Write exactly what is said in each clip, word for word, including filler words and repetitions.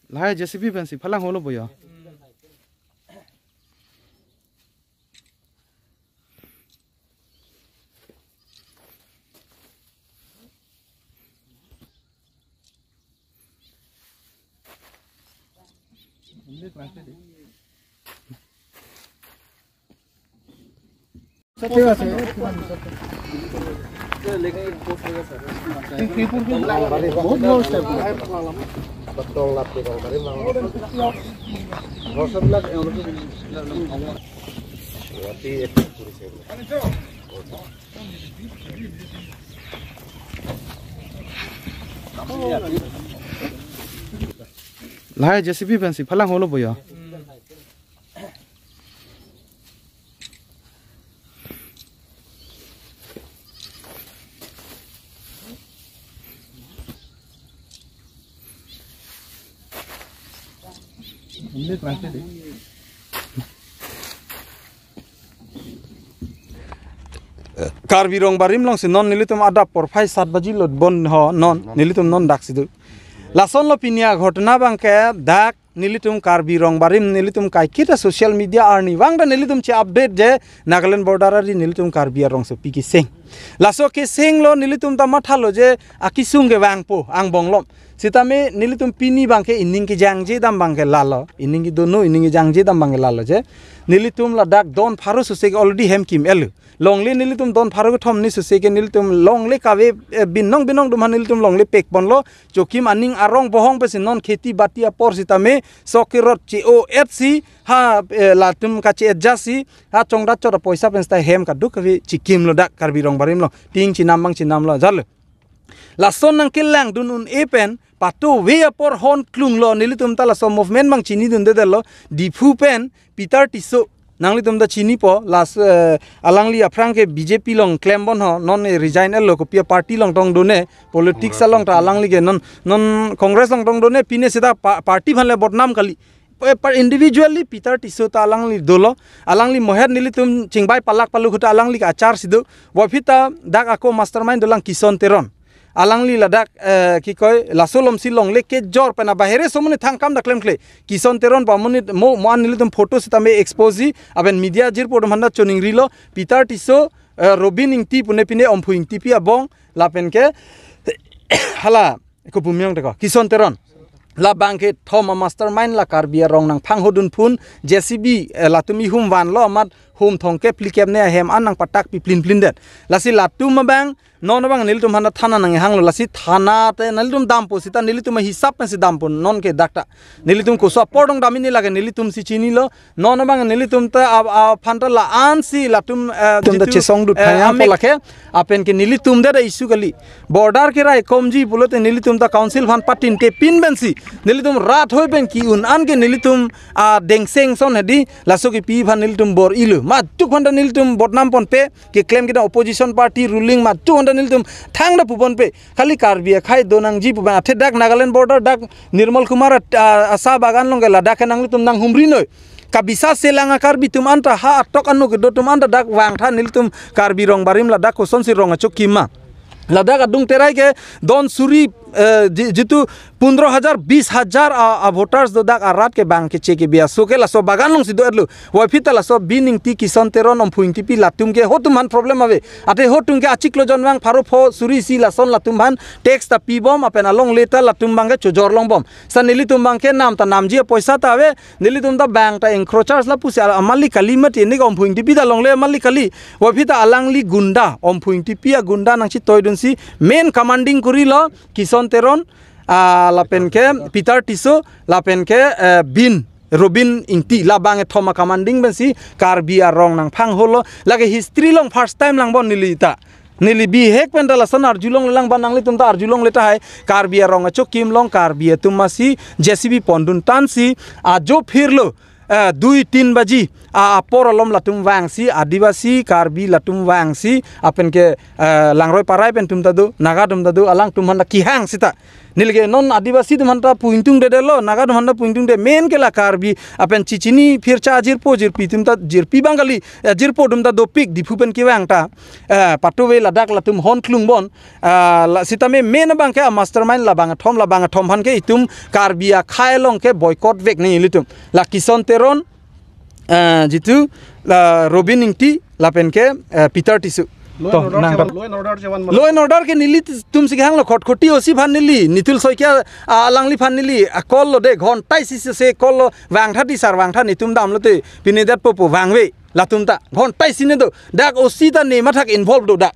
Lahai J C B pensi phalang holo boyo. Lahai J C B pensi phalang holo boyo. Karbi Rongbarim alongsi non nelitum adap porphai sat baji lo bon ho non nelitum non daksi do. Lasonlo pini aghotona abangke dak nelitum Karbi Rongbarim nelitum kaiketa social media arni vangta nelitum che-update je Nagaland border ari nelitum Karbi arongsopi keseng. Laso kesenglo nelitum ta mathalo je akesung kevangpo angbong lom. Sitame nelitum pini abangke ining kejangje dam abangke lalo. Ining kedono ining kejangje dam abangke lalo je. Nelitum ladak don pharo sose ke already hem kim-etlo. Longle nelitum don pharo kethom ni sose ke nelitum longle kave, eh, binong binong atum aphan nelitum longle pekponlo. Chokim aning arong bohong pensi non kheti bati apor sitame sok kerot che-o-etsi ha, eh, latum kache-etjasi ha chongdat chot apoisa pen sita hem kadokave chikimlo dak Karbi Rongbarim along. Ting chenam abang chenamlo jalo. Lason nangkelangdun un-e pen patove apor hon klunglo nelitum ta laso movement abang chinidundedetlo Diphu pen Peter Tisso nanglitum ta chinipo las, eh, alangli aphrang ke B J P along klembon ho non, eh, resign-etlo kopi a party along tong done politics along ta alangli ke non non Congress along tong done pine sita pa-, party aphanle bodnam kali. Eh, par individually Peter Tisso ta alangli dolo. Alangli mohet nelitum chingbai palak paluk ahut ta alangli ke achar si do. Bophita dak ako mastermind dolang Kison Teron. Alangli ladak, eh, kikoi laso alomsi longle kejor pen abahere somoni thangkam dak klemkle. Kison Teron pu amonit mo mo an nelitum photo sitame expose si aben media jirpo atum aphan ta choningrilo Peter Tisso, eh, Robin Ingti pune pine Omphu Ingtipi abong lapen ke hala Kopumyong teko, Kison Teron. Labang kethom a mastermind la Karbi arong nangphanghodun phun, J C B, eh, latum ihum vanlo amat hum thomkep phlikep ne ahem an nangpatak pi plin plin det. Lasi latum abang, non abang nelitum aphan ta thana nanghanglo, lasi thana te nelitum dampo sita nelitum ahisap pensi dampo non ke dak ta. Nelitum koso apor dong dam ini lake nelitumsi chinilo, non abang nelitum ta a, a, aphan ta la-ansi latum, eh, tum ta jitu, chesong dut eh, thaya amek po lake, apen ke nelitum ta da issue kali. Border keraikomji pulote nelitum ta council aphan patinte pin pensi. Nelitum rat hoi pen ki-un an ke nelitum, ah, dengseng ason hedi, laso kipi aphan nelitum bor-ilo. Mathuk aphan ta nelitum bodnam ponpe, keklem kedam opposition party ruling mathuk aphan ta nelitum thangta puponpe. Kali Karbi akhei donangji pu abang athe dak Nagaland border dak Nirmal Kumar at-, ah, asa bagan along ke ladak ke nanglitum nanghumri noi. Kabisa selang a Karbi atum anta ha atok anu kedo atum anta dak vangtha nelitum Karbi Rongbarim ladak kosonsi rong achokim ma. Ladak adung terai ke don suri, eh, ji-, jitu pundro hajar, bis hajar a, a voters do dak arat ke bang keche kebi aso ke laso bagan alongsi do-etlo. Bophita laso Bin Ingti, Kison Teron, Omphu Ingtipi latum ke ho atum aphan problem ave. Athe ho atum ke achiklo jon vang pharo pho suri isi lason latum aphan tax ta pibom apen alongle ta latum abang ke chojor longbom. Sa nelitum abang ke nam ta namji apoisa ta ave, nelitum ta bang ta encroachers lapusi al-, amalik kali mati, neli Omphu Ingtipi ta longle amalik kali. Bophita alangli gunda, Omphu Ingtipi agunda nangchitoidunsi main commanding kurilo Kison Teron, ah, lapen ke Peter Tisso, lapen ke, eh, Bin, Robin Ingti, labang kethom a commanding pensi Karbi arong nangphangholo. Lake history along first time langbom neli ta. Neli bihek pen ta lason arjulonglelang, ba nanglitum ta arjulongle tahai. Karbi arong achokim along Karbi atum masi J C B pondun tansi ajo phirlo, eh, dui tin baji a, apor alom latum vangsi, Adivasi, Karbi latum vangsi, apen ke, eh, Langroi Parai pen atum ta do, Naga atum ta do, alangtum aphan ta kehang sita. Neli ke non Adivasi atum aphanta pu ingtungdedetlo, Naga atum aphanta pu ingtungde, main ke la Karbi apen chichini phircha ajirpo jirpi atum ta, jirpi abang kali, ajirpo atum ta dopik Diphu pen kevang ta, eh, patuve ladak latum hon klung bon, ah, la sitame main abang ke a mastermind la bangkethom, la bangkethom aphan ke itum Karbi akhei along ke boycott vek nangji ilitum. La Kison Teron, eh, jitu, la Robin Ingti, lapen ke, eh, Peter Tisso. Law To, and order nang chevan, law and order chevan. Law and order ke nelitum si kehanglo, Khatkhati O C aphan neli, Nitul Saikia, ah, alangli aphan neli, ah, call lo de, ghonta isi se call lo, vangtha ti sir, vangtha, netum damlote, pine detpo pu vangve, latum ta, ghonta isi ne do, dak O C ta ne mathak involve do dak.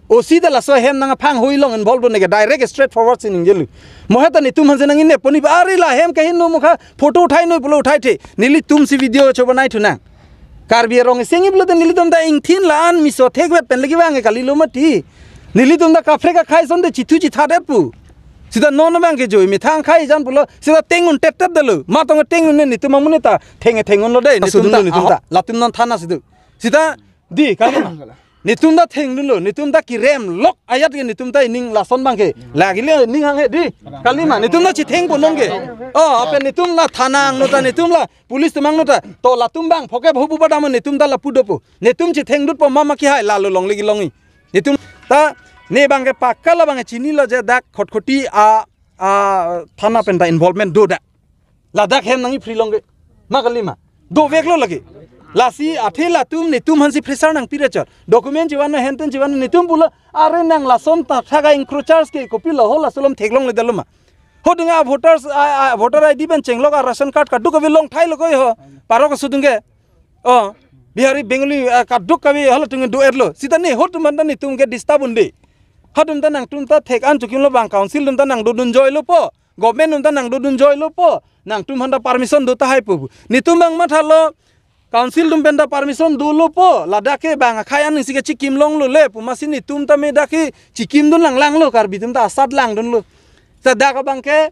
O C ta laso ahem nangphangho along involve do neke, direct straight forward si ningjelo. Mo he ta netum aphan si nang-inne poni, are la hem kahin no mukha, photo uthai noi pulo uthaithe. Nelitum si video chobanai thunang. Karbi arong iseng iplo te nelitum ta ingthin la-an miso thekvet pen lagi vang kalilo mati. Nelitum ta kaprek akhei asonte chithu chithadet pu. Sita non abang ke joi methang akhei jan pulo. Sita tengun tet tet dalo. Matong tengun ne netum amonit ta theng theng unlo de. Netum ta, sudun netum ta. Latum non thana situ. Sita di kalima. Netum ta thengdunlo, netum ta kirem lok ajat ke netum ta ining lason abang ke. Lagi le ning hanghe di. Kalima, netum ta chithengpo non ke. Oh, apen netum la thana angno ta, netum la police atum angno ta. To latum abang phoke bhu bu badam netum ta lapu dopo. Netum chithengdutpo mama kihai lalo longle kelongji. Netum ta ne abang ke pakka la abang chinilo je dak Khatkhati a, a thana pen ta involvement do dak. Ladak hem nangji free long ke. Ma kalima. Doveklo lake. Lasi athe latum netum aphan si pressure nangpi rechot. Document chevan no henten chevan no netum pulo are nang lason ta thaga encroachers ke kopilo ho laso alam theklongledetlo ma. Ho dunga voters a, a, voter I D pen chenglok a ration card kaduk kave longthailo koi ho. Parok sudung ke. Oh. Bihari Bengali, ah, kaduk kave halatum do-etlo. Sita ne ho atum aphanta netum ke disturb unde. Hatum ta nangtum ta thek-an chokimlo bang council atum ta nangdodun joilo po. Government atum ta nangdodun joilo po. Nangtum aphanta permission do tahai po. Netum abang mathalo. Council atum pen ta permission dolo po. Ladak ke bang akhei an isi ke chikim longlo le. Pu masi netum ta me dak ke chikimdun langlanglo, Karbi atum ta asat langdunlo. Sa dak abang ke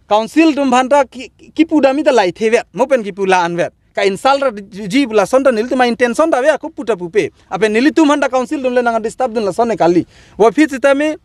council atum aphanta ki, ki, kipu dam ita lai thevet. Mo pen kipu la-an vet. Ka insult ra ji pu lason ta nelitum a intention ta ave ako puta pupe. Apen nelitum aphanta council atum le nang disturb dun lason ne kali. Wa phit sitame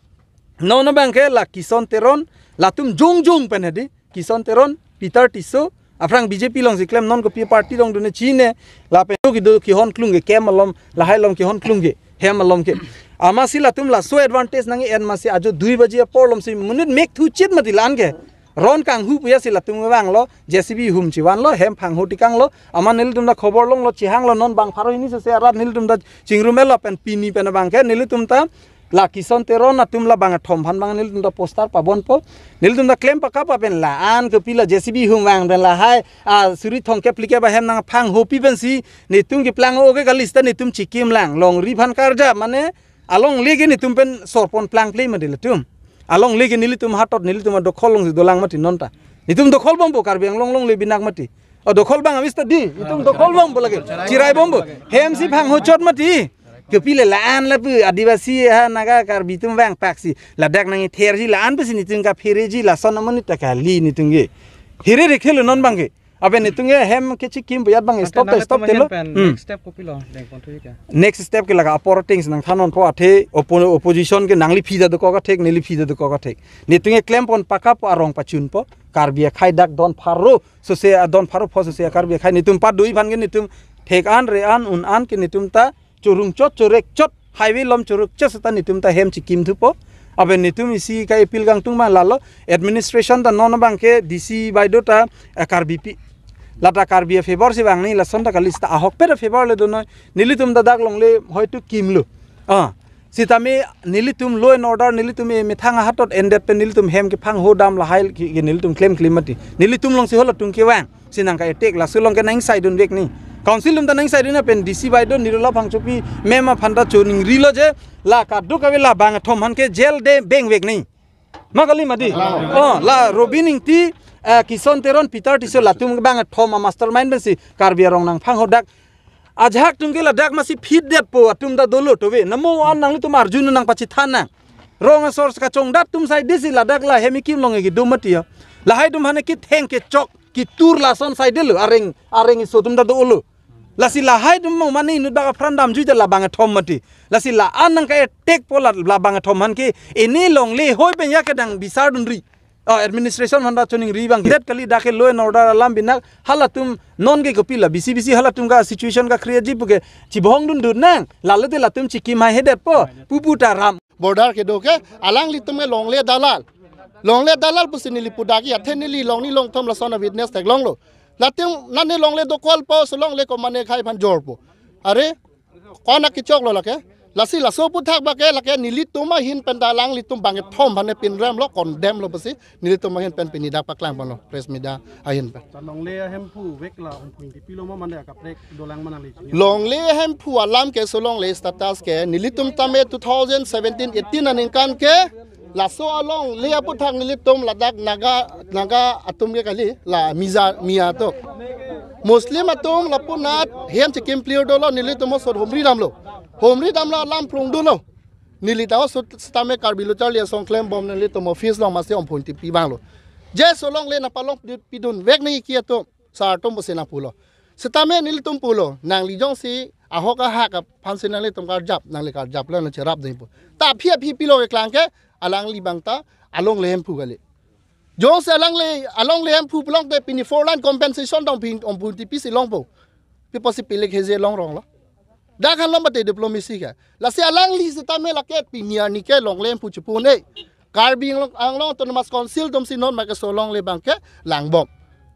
non abang ke la Kison Teron, latum jongjong pen hedi, Kison Teron, Peter Tisso, aphrang B J P along si klem non kopi party along dun ne chine, lapen kedo kihon klung ke camp along, lahai along kihon klung ke, hem along ke. Amatsi latum laso advantage nang-en masi ajo dui baji apor alom si monit mek thuchit mati la-an ke. Ron kanghu puya si latum vanglo, J C B hum chevanlo, hem phangho tikanglo, amat nelitum ta khobor longlo, chihanglo non bang pharo hini sese arat nelitum ta chingrum-etlo pen pini pen abang ke, nelitum ta la Kison Teron atum la bangkethom aphan abang nelitum ta poster pabonpo. Nelitum ta klem pakap pen la-an kopilo J C B hum vang pen lahai, a, suri thomkep phlikep ahem nangphanghopi pensi netum keplang o ke kali sita netum chikim lang. Longri aphan karja mane alongle ke netum pen sorpon plangple mati latum. Alongle ke nelitum hatot nelitum adokhol along si dolang mati non ta. Netum dokhol bompo Karbi Anglong longle binak mati. O dokhol abang avis ta di. Itum dokhol bompo lake. Chirai bompo. Hem si phanghochot mati. Kopilo la-an lapu Adivasi ha Naga Karbi atum vangpaksi. Ladak nangtherji la-an pusi netum kaphereji lason amonit ta kali netum ke. Here rekhelo non abang ke. Apen netum ke hem ke chikim buyat abang stop ta stop telo. Pen Hmm. Next step kopilo dengpon thuji ke? Next step ke lake apor things nangthan-onpo athe oppo-, opposition ke nangliphi ta dokok athek, neliphi ta dokok athek. Netum ke klempon pakappo arong pachunpo. Karbi akhei dak don pharo sose a don pharo pho sose a Karbi akhei netum padoi aphan ke netum thek-an re-an un-an ke netum ta chorungchot chorek chot highway alom choruk chot seta netum ta hem chikim thupo. Apen netum isi ka appeal kangtung ma lalo administration ta non abang ke D C baideo ta, eh, Karbipi. Lata Karbi a-favour si vangni lason ta kali seta ahokpet a-favour le donoi. Nelitum ta dak longle hoitu kimlo. Ah, sitame nelitum law and order nelitum e methang ahatot endet pen nelitum hem kephangho dam lahai ke, ke nelitum klem klem mati. Nelitum along si halatum kevang. Si nangka-attack laso along ke nangsaidun vek ni. Council atum ta nangsaidun apen D C baideo Nirola Phangchopi ma'am aphan ta choningrilo je la kadokave la bangkethom aphan ke jail de beng vek ni. Ma kali mati. Oh, la Robin Ingti, eh, Kison Teron, Peter Tisso latum bangkethom a-mastermind pensi Karbi arong nangphangho dak. Ajahak atum ke ladak masi phitdetpo atum ta dolo tove. Namo an nanglitum arjun nangpachithan nang. Rong asor kachongdat atum saidesi ladak la hem ikim along ke do mati ya. Lahai atum aphan kitheng kechok kitur lason saidelo areng areng iso atum ta dolo. Lasi lahai atum mo mane inut bak apran damjui ta la bangkethom mati. Lasi la-an nangka-attack po la, la bangkethom aphan ke ini longle hoi pen ya kedang bisar dunri. Oh, administration aphan ta choningri abang det kali, dak ke law and order alam binak halatum non ke kopi la bisi bisi halatum ka situation ka create ji puke chibohong dundun nang. Lale te latum chikimhai hedet po. Pupu ta ram. Border kedo ke alanglitum ke longle dalal. Longle dalal pusi neli pu dak ke athe neli longni longthom lason a-witness theklonglo. Latum nane longle dokol po, so longle komane khai aphan jor po. Are, kona kechoklo lake. Lasi laso aphuthak abang ke lake nelitum ahin pen ta alanglitum bangkethom aphan ne pinrem lo, condemn lo pusi nelitum ahin pen pini dak paklang ponlo press media ahin pen. Ta longle ahemphu vek la Omphung Ingtipi lo ma mane akaprek dolang ma nangli chini? Longle ahemphu alam ke, so longle status ke nelitum tame two thousand seventeen eighteen aningkan ke laso alongle aphuthak nelitum ladak Naga, Naga atum ke kali, la Miza, Miya atum, Muslim atum lapu nat hem chikim clear dolo, nelitum osot humri damlo. Humri damlo alam prung dunlo. Neli ta osot sitame Karbi Lo Charli Asong klembom nelitum office along masi Omphung Ingtipi vanglo. Je so longle nangpalong pi-, pidun vek nangji atum, sar atum pusi nangpulo. Sitame nelitum pulo, nangli jongsi ahok ahak aphansi nanglitum karjap, nangli karjap lo nang cherap dengpo. Ta aphi aphi pilo keklang ke, alangli abang ta alongle ahemphu kali. Jongsi alangle, alongle ahemphu pulote pini four line compensation dong pin Omphung Ingtipi si longpo. Pi apotsi pilik heje longrong lo. Dak han long mate diplomacy ke. Lasi alangli sitame lake pini arni ke longle ahemphu chipu un-e. Karbi Anglong, Anglong Autonomous Council atumsi non ma ke so longle abang ke langbom.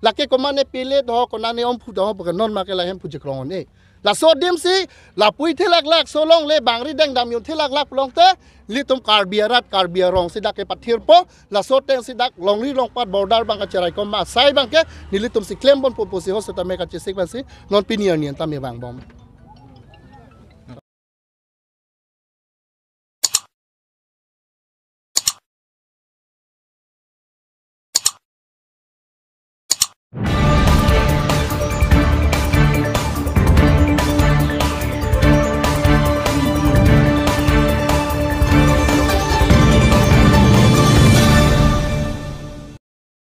Lake komane pele do, konane omphu do, puke non ma ke la ahemphu chikrong un-e. Laso adim si, lapu-i thelaklak, so longle bangri dengdam un thelaklak pulote, nelitum Karbi arat, Karbi arong si dak ke pathirpo, laso ateng si dak longri longpat border abang kacheraikom ma asai abang ke, nelitum si klem ponpo pusi ho sitame kachesik aphansi, non pini arni an tame vangbom.